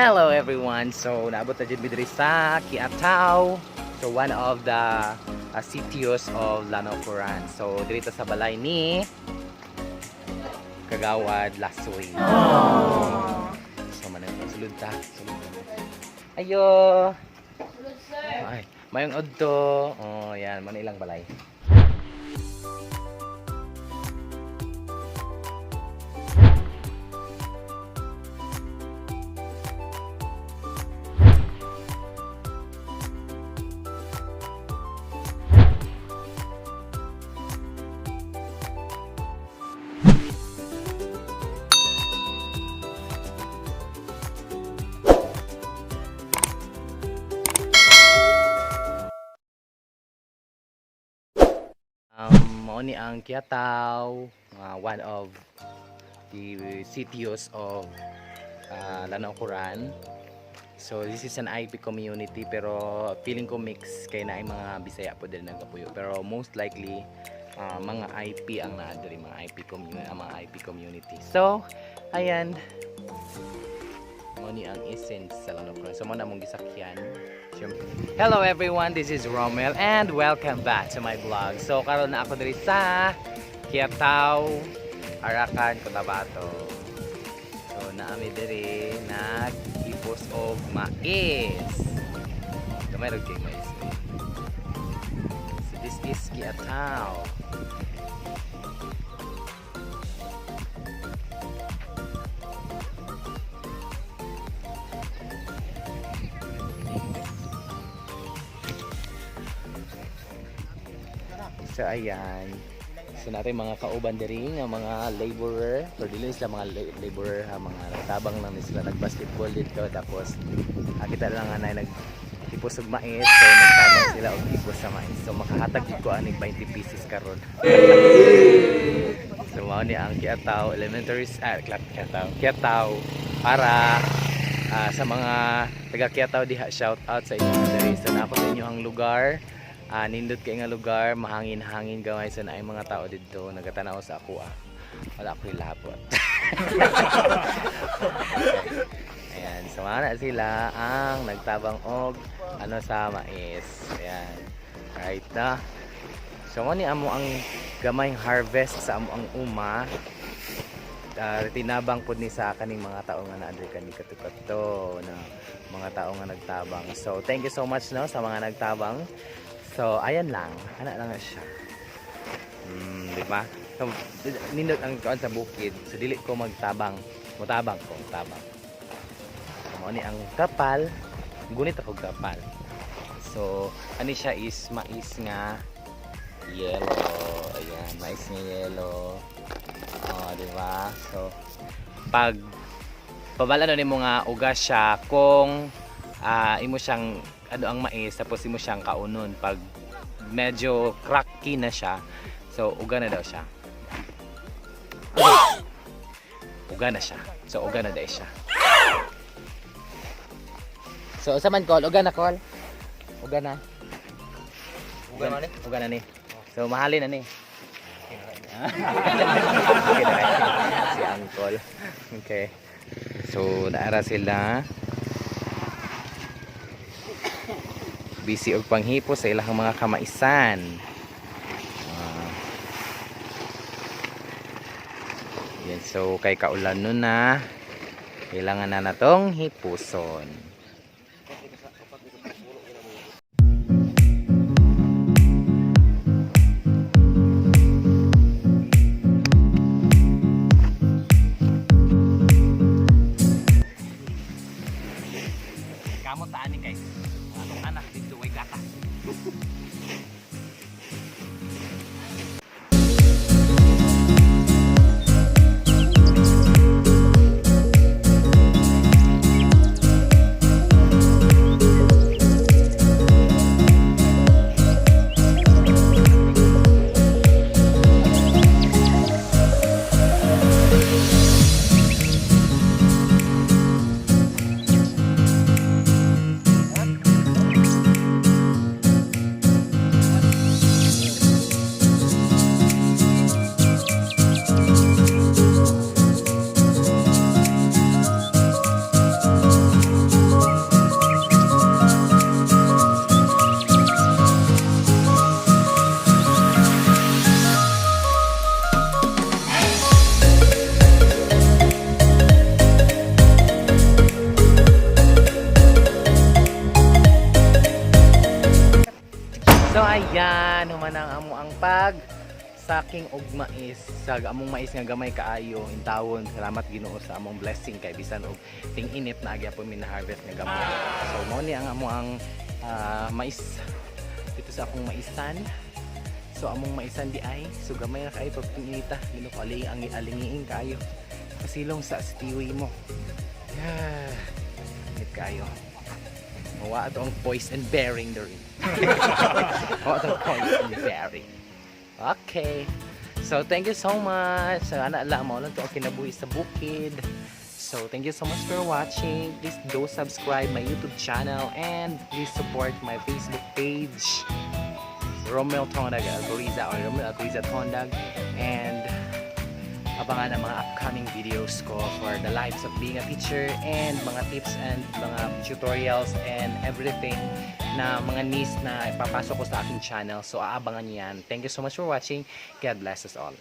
Hello everyone. So naabot na jud mi diri sa Kiataw. So one of the sitios of Lanao Coran. So diri ta sa balay ni Kagawad Lasoy. So man sulod ta, sulod ta. Ayo. Ay, mayong udto. Oh, yan man ilang balay. Mao ni ang Kiataw, one of the sitios of Lanao Coran. So this is an IP community, pero feeling ko mix kay naay mga Bisaya po din nagapuyo. Pero most likely mga IP ang naa diri, mga IP community, ang mga IP community. So ayan. Mao ni ang essence sa Lanao Coran. So mao na among gisakyan. Siyempre. Hello everyone, this is Romel and welcome back to my vlog. So karon na ako diri sa Kiataw, Arakan, Cotabato. So naa mi diri naghipos og mais. Gamay ra kay mais. So this is Kiataw. So ayan. So natin mga kauban diri nga mga laborer, pero dili sila mga laborer ha, mga nagtabang lang ni sila, nag-basketball dito, tapos kita lang nga na naghipos og mais, so nagtabang sila og hipos sa mais. So makahatag gid ko anig 20 pieces karon. So mao ni ang Kiataw Elementary, Kiataw, Kiataw para sa mga taga Kiataw diha, shout out sa inyo diri. So naa ko sa inyo ang lugar. Nindot kay nga lugar, mahangin-hangin gamay, sa naay mga tao didto nagatanaw sa ako ah. Wala ko hilabot. Ayan, so na sila ang nagtabang og ano sa mais. Ayan. Right na. So mo ni amo ang gamayng harvest sa amo ang uma. Tinabang pud ni sa kaning mga tao nga naa diri kani kato na mga tao nga nagtabang. So thank you so much, no, sa mga nagtabang. So ayan lang, ana lang na siya. Di ba? So, nindot ang kuan sa bukid. So dili ko magtabang, mutabang ko, tabang. So, mao ni ang kapal, gunit ako kapal. So ani siya is mais nga yellow. Ayan, mais nga yellow. Oh, di ba? So pag pabala no nimo nga uga siya kung imo siyang ano ang mais, tapos imo siyang kaunon pag medyo cracky na siya. So uga na daw siya. Uga na siya. So uga na daw siya. So usa man kol, uga na kol. Uga na. Uga na ni? Uga na ni. So mahalin na ni. Okay na si Uncle. Okay. So naara sila. Busy og panghipo sa ilang mga kamaisan. Ah. Yan, so kay kaulan nun na, kailangan na natong hipuson. Kamot ta ani kay atong anak dito way gatas. Ayan, human ang amo ang pag saking og mais sa among mais nga gamay kaayo intawon. Salamat, Ginoo, sa among blessing kay bisan og ting-init na gyapon mi na harvest nga gamay. So mao ni ang amo ang mais dito sa akong maisan. So among maisan di ay, so gamay na kaayo pag ting-inita. Ginoo ko, ali ang alingiing kaayo. Pasilong sa tiwi mo. Yeah. Init kaayo. Mawa ato ang poise and bearing diri. Mawa ato ang poise and bearing. Okay. So thank you so much. So ana lang mao lang to ang kinabuhi sa bukid. So thank you so much for watching. Please do subscribe my YouTube channel and please support my Facebook page, Romel Tondag Alcoriza or Romel Alcoriza Tondag, and abangan ang mga upcoming videos ko for the lives of being a teacher and mga tips and mga tutorials and everything na mga niche na ipapasok ko sa aking channel. So aabangan niyo yan. Thank you so much for watching. God bless us all.